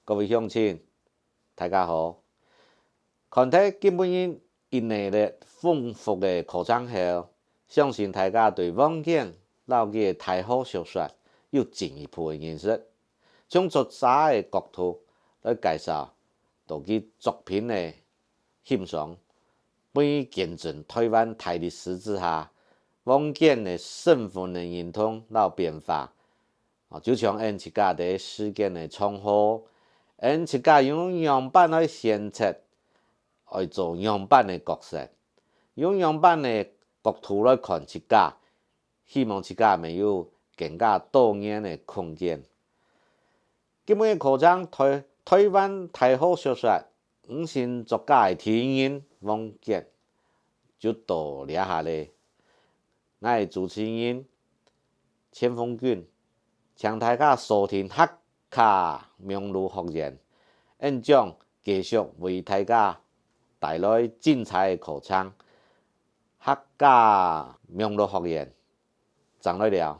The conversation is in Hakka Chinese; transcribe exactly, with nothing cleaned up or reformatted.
各位鄉親，大家好！看忒今晡日一系列豐富个課程後，相信大家對王建摎佢个大河小說有進一步个認識。從作者个角度來介紹到佢作品个欣賞，分佢見證台灣大歷史之下，王建个身份个認同摎變化。 哦，就像𫣆自家在時間个長河，𫣆自家用仰般來選擇，愛做仰般个角色，用仰般个角度來看自家，希望自家乜有更加多元个空間。今晡日个課程，台台灣大河小說，五星作家个第一人王建，就到這下咧。 𠊎係主持人錢鳳君，請大家鎖定客家網路學院，𫣆將繼續為大家帶來精彩个課程。客家網路學院，正來尞！